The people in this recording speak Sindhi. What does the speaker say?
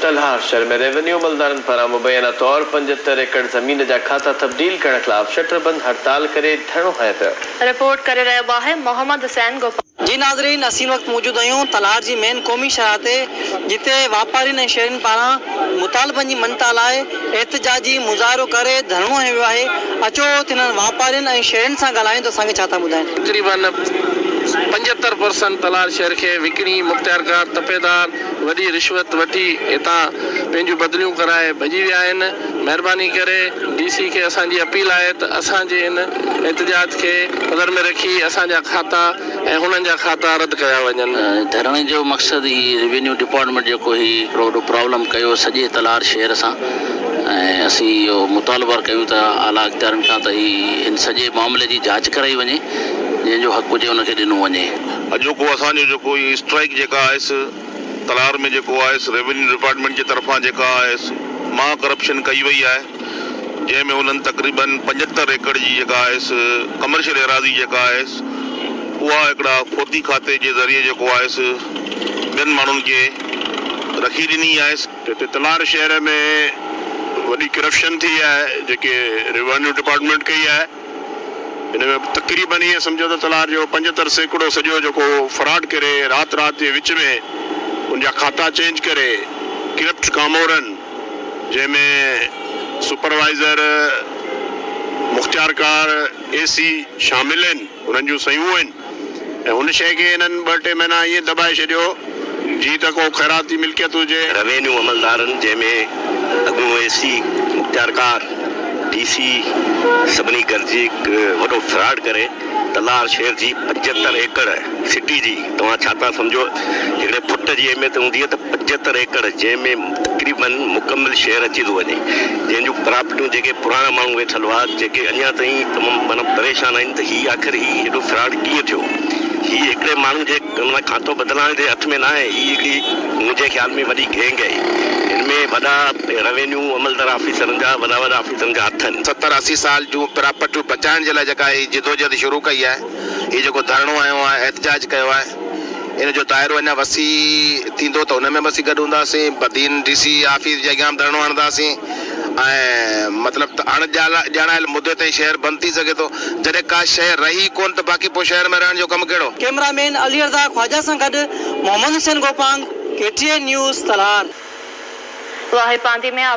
تلهار شھر ۾ ريونيو عملدارن پاران مبينا طور 75 ايڪڙ زمين جا کاتا تبديل ڪرڻ خلاف شٽر بند هڙتال ڪري ڌرڻو هنيو ويو. رپورٽ ڪري رهيو آهي محمد حسين گوپانگ. جي ناظرين اسين وقت موجود آهيون تلهار جي مين قومي شاهراهه تي جتي واپارين ۽ شهرين پاران مطالبن جي مڃتا لاء احتجاجي مظاهرو ڪري ڌرڻو هنيو ويو آهي اچو ته هنن واپارين ۽ شهرين سان ڳالهايون ته اسان کي ڇا ٿا ٻڌائين. تقريبن 75 پرسنٽ تلهار شهر کي وڪڻي مختيارڪار تپيدار وڏي رشوت وٺي هتان پنهنجون بدليون ڪرائي ڀڄي ويا آهن مهرباني ڪري ڊي سي کي اسان جي اپيل آهي ته اسان جي هن احتجاج کي نظر ۾ رکي اسان جا کاتا ۽ هنن جا کاتا رد ڪيا وڃن. ڌرڻي جو مقصد هي ريونيو ڊپارٽمينٽ جيڪو هي هڪڙو وڏو پرابلم ڪيو سڄي تلهار شهر سان ۽ اسين اهو مطالبو ڪيون ٿا اعليٰ اختيارين کان ته هي هن سڄي معاملي جي جاچ ڪرائي وڃي جنهن جو حق هجي ان کي ڏنو وڃي. اڄوڪو اسان جو جيڪو هي اسٽرائيڪ جيڪا آهيس تلهار ۾ جيڪو آهيس ريونيو ڊپارٽمينٽ جي طرفان جيڪا آهيس مها ڪرپشن ڪئي وئي آهي جنهن ۾ انهن تقريبن 75 ايڪڙ جي جيڪا آهيس ڪمرشل ايراضي جيڪا آهيس اها هڪڙا فوتي کاتي جي ذريعي جيڪو آهيس ٻين ماڻهن کي رکي ڏني آهيس. هتي تلهار شهر ۾ وڏي ڪرپشن ٿي آهي جيڪي ريونيو ڊپارٽمينٽ ڪئي آهي. ان ۾ تقريبن ائين سمجهو ته تلهار جو 75% سڄو جيڪو فراڊ ڪري رات رات جي وچ ۾ ان جا کاتا چينج ڪري ڪرپٽ ڪامورن جنهن ۾ سپروائيزر مختيارڪار اي سي شامل آهن انهن جون صحيحون آهن ۽ ان شيء کي هنن ٻه ٽي مهينا ائين دٻائي ڇڏيو جيئن ته ڪو خيراتي ملڪيت هجي. روينيو عملدارن جنهن ۾ اڳوڻو اي سي، مختيارڪار، ڊي سي سڀني گڏجي هڪ وڏو فراڊ ڪري تلهار شهر جي 75 ايڪڙ سٽي جي توهان ڇا ٿا سمجهو هڪڙي فٽ جي اهميت هوندي آهي ته 75 ايڪڙ جنهن ۾ تقريبن مڪمل شهر اچي ٿو وڃي جنهن جون پراپرٽيون جيڪي پراڻا ماڻهو ويٺل هئا جيڪي اڃا تائين تمام معنيٰ پريشان آهن ته هي آخر هي هيڏو فراڊ ڪيئن ٿيو هي هڪڙي ماڻهو جي معنيٰ کاتو بدلائڻ جي هٿ ۾ ناهي هي هڪڙي منهنجي خيال ۾ وڏي گينگ آهي هن ۾ وڏا روينيو عملدار آفيسرن جا وڏا وڏا آفيسرن جا هٿ آهن. ستر اسي سال جون پراپرٽيون بچائڻ جي لاء جيڪا هي جدوجهد شروع ڪئي آهي هي جيڪو ڌرڻو هنيو آهي احتجاج ڪيو آهي ان جو دائرو اڃا وسيع ٿيندو ته ان ۾ به اسين گڏ هونداسين، بدين ڊي سي آفيس جي اڳيان به ڌرڻو هڻنداسين ۽ مطلب ته اڻ ڄاڻايل مدي تائين شهر بند ٿي سگهي ٿو، جڏهن ڪا شيء رهي ئي ڪونه ته باقي پوء شهر ۾ رهڻ جو ڪم ڪهڙو؟ ڪئميرا مين علي رضا خواجه سان گڏ Muhammad Hussain Gopang, K T N news, Talhar. Wahi Pandhi ۾